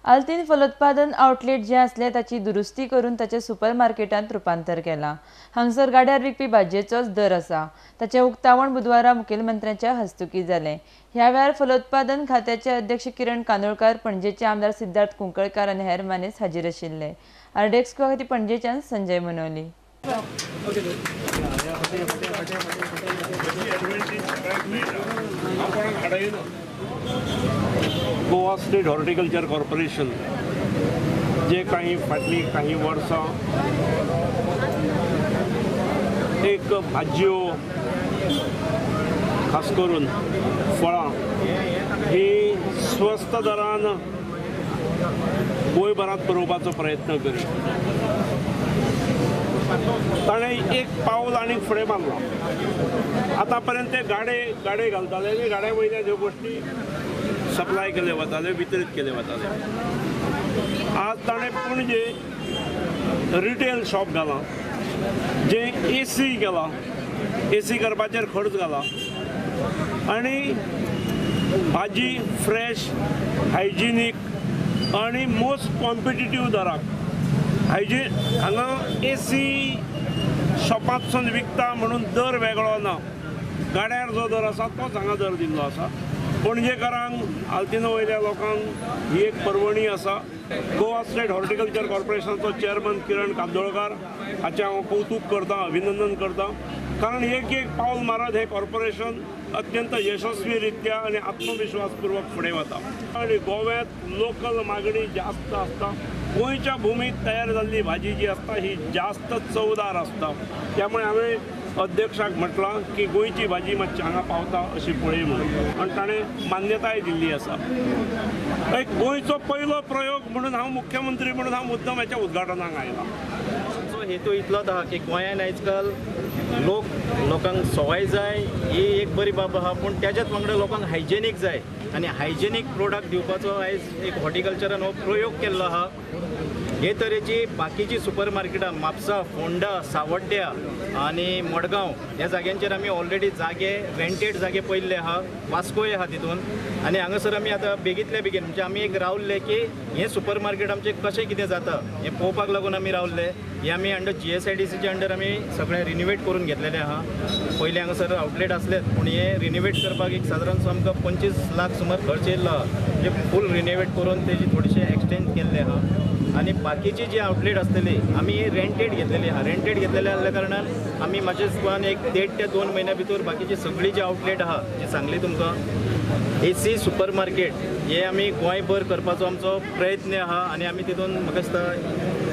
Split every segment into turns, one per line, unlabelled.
आल्तीन फलोत्पादन आउटलेट जें आसलें ताची दुरुस्ती करून ताचें सुपर मार्केटांत रुपांतर केलां. हांगसर गाड्यार विकपी भाजयेचोच दर आसा. ताचें उक्तावण बुधवारा मुखेलमंत्र्यांच्या हस्तुकीं जालें. ह्या वेळार फलोत्पादन खात्याचे अध्यक्ष किरण कानोळकार, पणजेचे आमदार सिद्धार्थ कुंकळकार आनी हेर मानेस्त हाजीर आशिल्ले. आरडीएक्स खातीर पणजेच्यान Sanjay Manoli.
Goa state horticulture corporation जे काही फाटलीं काही वर्सां एक भाजयो खास करून फळां ही स्वस्त दरान गोंयभरांत पुरोवपाचो प्रयत्न करी. ताणें एक पावल आनी फुडें मारलां. आतां पर्यंत ते गाडे घालताले आनी गाड्या वयल्या ह्यो गोश्टी सप्लाय केले वताले, वितरीत केले वताले. आज ताणें पणजे रिटेल शॉप घालां, जें एसी केलां, एसी करपाचेर खर्च घाला आनी भाजी फ्रेश, हायजिनीक आनी मोस्ट कॉम्पिटिटीव दराक. हायजीन हांगा एसी शॉपांतसून विकता म्हणून दर वेगळो ना, गाड्यार जो दर आसा तोच हांगा दर दिल्लो आसा. पणजेकारांक, आल्तिनो वयल्या लोकांक ही एक पर्वणी आसा. गोवा स्टेट हॉर्टिकल्चर कॉर्पोरेशनाचो चेअरमन किरण कांदोळकार हाचें हांव कौतूक करतां, अभिनंदन करतां, कारण एक एक पावल मारत हें कॉर्पोरेशन अत्यंत यशस्वी रित्या आनी आत्मविश्वासपूर्वक फुडें वता. आनी गोव्यांत लोकल मागणी जास्त आसता. गोंयच्या भुमीत तयार जाल्ली भाजी जी आसता ही जास्त चवदार आसता. त्यामुळे हांवें अध्यक्षाक म्हटलां की गोंयची भाजी मातशी हांगा पावता अशी पळय म्हणून, आनी ताणें मान्यताय दिल्ली आसा. एक गोंयचो पयलो प्रयोग म्हणून हांव मुख्यमंत्री म्हणून हांव मुद्दम हेच्या उद्घाटनाक आयला.
आमचो हेतू इतलोच आहा की गोंयान आयजकाल लोकांक सवाय जाय ही एक बरी बाब आहा, पूण त्याच्याच वांगडा लोकांक हायजेनीक जाय आनी हायजेनीक प्रोडक्ट दिवपाचो आयज एक हॉर्टिकल्चरान हो प्रयोग केल्लो आहा. हे तरेची बाकीची सुपर मार्केटां म्हापसा, फोंडा, सावड्ड्या आनी मडगांव ह्या जाग्यांचेर आमी ऑलरेडी जागे रेंटेड जागे पळयल्ले आहा, वास्कोय आहा तितून. आनी हांगासर आमी आतां बेगींतल्या बेगीन म्हणजे आमी एक रावल्ले की हें सुपर मार्केट आमचें कशें कितें जाता हें पळोवपाक लागून आमी रावल्ले. हें आमी अंडर GSIDCच्या अंडर आमी सगळें रिनोवेट करून घेतलेलें आहा. पयलीं हांगासर आउटलेट आसलेच, पूण हें रिनोवेट करपाक एक सादारण आमकां 25 लाख सुमार खर्च येयल्लो आहा. म्हणजे फूल रिनोवेट करून तेजी थोडीशी एक्सटेंड केल्लें आहा. आनी बाकीची जी आउटलेट आसतली आमी रेंटेड घेतलेली आहा. रेंटेड घेतलेले आसल्या कारणान आमी म्हाजे सुद्दां एक 1.5 ते 2 म्हयन्या भितर बाकीची सगळी जी आउटलेट आहा जी सांगली तुमकां एसी सुपर मार्केट हे आमी गोंयभर करपाचो आमचो प्रयत्न आहा. आनी आमी तितून म्हाका दिसता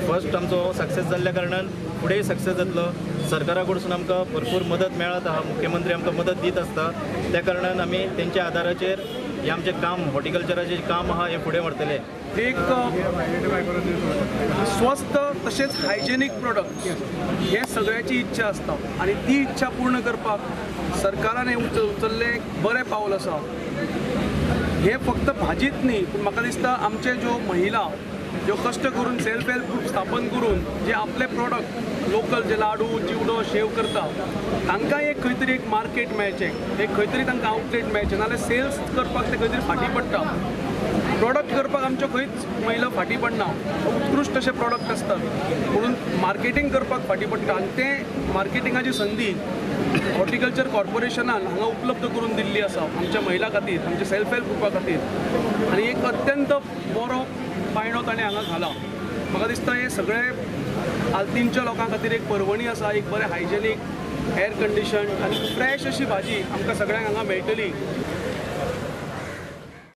फर्स्ट आमचो सक्सेस जाल्ल्या कारणान फुडें सक्सेस जातलो. सरकारा कडसून आमकां भरपूर मदत मेळत आहा, मुख्यमंत्री आमकां मदत दीत आसता, त्या कारणान आमी तेंच्या आदाराचेर हें आमचें काम हॉर्टिकल्चराचें काम आहा हें फुडें व्हरतले.
एक स्वस्त तशेंच हायजेनीक प्रोडक्ट हे सगळ्याची इच्छा आसता आनी ती इच्छा पूर्ण करपाक सरकारान हें उचल्लें एक बरें पावल आसा. हें फक्त भाजीच न्ही, पूण म्हाका दिसता आमचे ज्यो महिला ज्यो कश्ट करून सेल्फ हेल्प ग्रूप स्थापन करून जे आपले प्रोडक्ट लोकल जे लाडू, चिवडो, शेव करता तांकां एक खंय तरी एक मार्केट मेळचें, एक खंय तरी तांकां आउटलेट मेळचें, नाजाल्यार सेल्स करपाक ते खंय तरी फाटीं पडटा. प्रोडक्ट करपाक आमच्यो खंयच महिला फाटीं पडना, उत्कृश्ट अशे प्रोडक्ट आसतात म्हणून मार्केटींग करपाक फाटीं पडटा आनी तें मार्केटिंगाची संदी हॉर्टिकल्चर कॉर्पोरेशनान हांगा उपलब्ध करून दिल्ली आसा आमच्या महिला खातीर, आमच्या सेल्फ हेल्प ग्रुपा खातीर. आनी एक अत्यंत बरो पायणो ताणें हांगा घाला. म्हाका दिसता हें सगळें आल्तीनच्या लोकां खातीर एक पर्वणी आसा. एक बरें हायजेनीक, एयर कंडिशन आनी फ्रेश अशी भाजी आमकां सगळ्यांक हांगा मेळटली.